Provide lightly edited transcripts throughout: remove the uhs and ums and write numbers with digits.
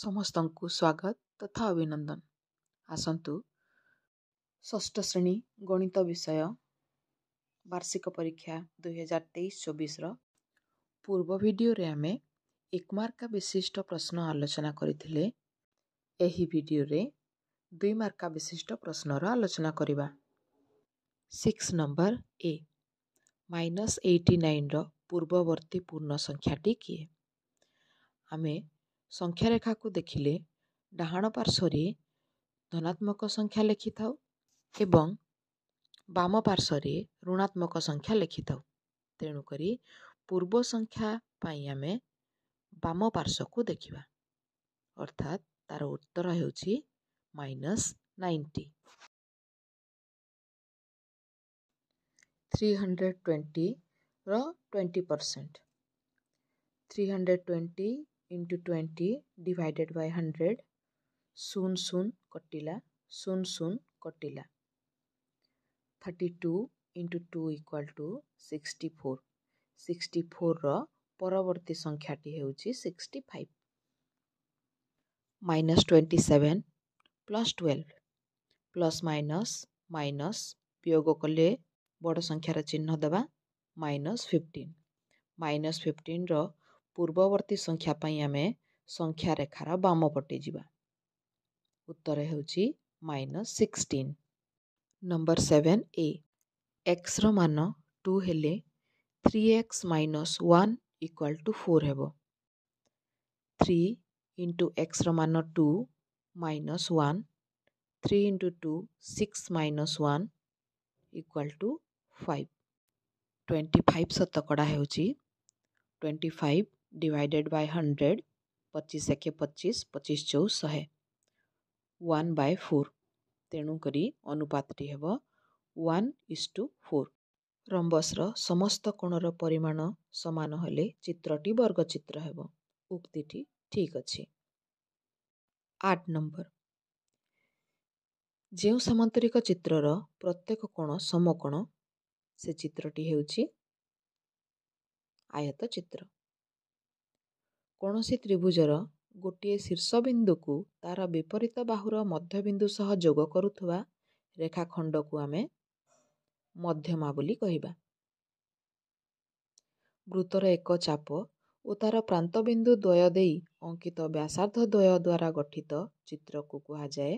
ସମସ୍ତଙ୍କୁ ସ୍ୱାଗତ ତଥା ଅଭିନନ୍ଦନ। ଆସନ୍ତୁ, ଷଷ୍ଠ ଶ୍ରେଣୀ ଗଣିତ ବିଷୟ ବାର୍ଷିକ ପରୀକ୍ଷା 2023-24ର ପୂର୍ବ ଭିଡ଼ିଓରେ ଆମେ ଏକ ମାର୍କା ବିଶିଷ୍ଟ ପ୍ରଶ୍ନ ଆଲୋଚନା କରିଥିଲେ। ଏହି ଭିଡ଼ିଓରେ 2 ମାର୍କା ବିଶିଷ୍ଟ ପ୍ରଶ୍ନର ଆଲୋଚନା କରିବା। 6 ନମ୍ବର ଏ, ମାଇନସ୍ 89ର ପୂର୍ବବର୍ତ୍ତୀ ପୂର୍ଣ୍ଣ ସଂଖ୍ୟାଟି କିଏ? ଆମେ ସଂଖ୍ୟା ରେଖାକୁ ଦେଖିଲେ ଡାହାଣ ପାର୍ଶ୍ୱରେ ଧନାତ୍ମକ ସଂଖ୍ୟା ଲେଖିଥାଉ ଏବଂ ବାମ ପାର୍ଶ୍ୱରେ ଋଣାତ୍ମକ ସଂଖ୍ୟା ଲେଖିଥାଉ। ତେଣୁକରି ପୂର୍ବ ସଂଖ୍ୟା ପାଇଁ ଆମେ ବାମ ପାର୍ଶ୍ୱକୁ ଦେଖିବା, ଅର୍ଥାତ୍ ତାର ଉତ୍ତର ହେଉଛି ମାଇନସ୍ 90। 320ର 20%। 320 into 20 divided by 100। ଶୂନ ଶୂନ କଟିଲା, ଶୂନ ଶୂନ କଟିଲା। 32 ଇଣ୍ଟୁ 2 ଇକ୍ୱାଲ୍ ଟୁ 64। 64ର ପରବର୍ତ୍ତୀ ସଂଖ୍ୟାଟି ହେଉଛି 65। Minus 27 plus 12, plus minus minus, ବିୟୋଗ କଲେ ବଡ଼ ସଂଖ୍ୟାର ଚିହ୍ନ ଦେବା, ମାଇନସ୍ 15। ମାଇନସ୍ 15ର ପୂର୍ବବର୍ତ୍ତୀ ସଂଖ୍ୟା ପାଇଁ ଆମେ ସଂଖ୍ୟା ରେଖାର ବାମ ପଟେ ଯିବା। ଉତ୍ତର ହେଉଛି ମାଇନସ୍ 16। ନମ୍ବର 7 ଏ, ଏକ୍ସର ମାନ 2 ହେଲେ 3 ଏକ୍ସ ମାଇନସ୍ 1 ଇକ୍ୱାଲ୍ ଟୁ 4 ହେବ। 3 ଇଣ୍ଟୁ ଏକ୍ସର ମାନ 2 minus 1, 3 into 2 6 minus 1 equal to 5। 25 ଶତକଡ଼ା ହେଉଛି 25 ଡିଭାଇଡେଡ଼ ବାଇ 100, 25 ଏକେ 25, 25 ଚଉ 100, 1 ବାଇ 4। ତେଣୁକରି ଅନୁପାତଟି ହେବ 1 ଇସ୍ ଟୁ 4। ରମ୍ବସର ସମସ୍ତ କୋଣର ପରିମାଣ ସମାନ ହେଲେ ଚିତ୍ରଟି ବର୍ଗଚିତ୍ର ହେବ। ଉକ୍ତିଟି ଠିକ୍ ଅଛି। 8 ନମ୍ବର, ଯେଉଁ ସାମନ୍ତରିକ ଚିତ୍ରର ପ୍ରତ୍ୟେକ କୋଣ ସମକୋଣ, ସେ ଚିତ୍ରଟି ହେଉଛି ଆୟତ ଚିତ୍ର। କୌଣସି ତ୍ରିଭୁଜର ଗୋଟିଏ ଶୀର୍ଷବିନ୍ଦୁକୁ ତାର ବିପରୀତ ବାହୁର ମଧ୍ୟବିନ୍ଦୁ ସହ ଯୋଗ କରୁଥିବା ରେଖାଖଣ୍ଡକୁ ଆମେ ମଧ୍ୟମା ବୋଲି କହିବା। ବୃତ୍ତର ଏକ ଚାପ ଓ ତାର ପ୍ରାନ୍ତବିନ୍ଦୁ ଦ୍ୱୟ ଦେଇ ଅଙ୍କିତ ବ୍ୟାସାର୍ଦ୍ଧ ଦ୍ୱୟ ଦ୍ୱାରା ଗଠିତ ଚିତ୍ରକୁ କୁହାଯାଏ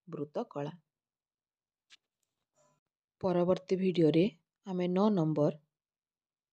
ବୃତ୍ତକଳା। ପରବର୍ତ୍ତୀ ଭିଡ଼ିଓରେ ଆମେ 9 ନମ୍ବର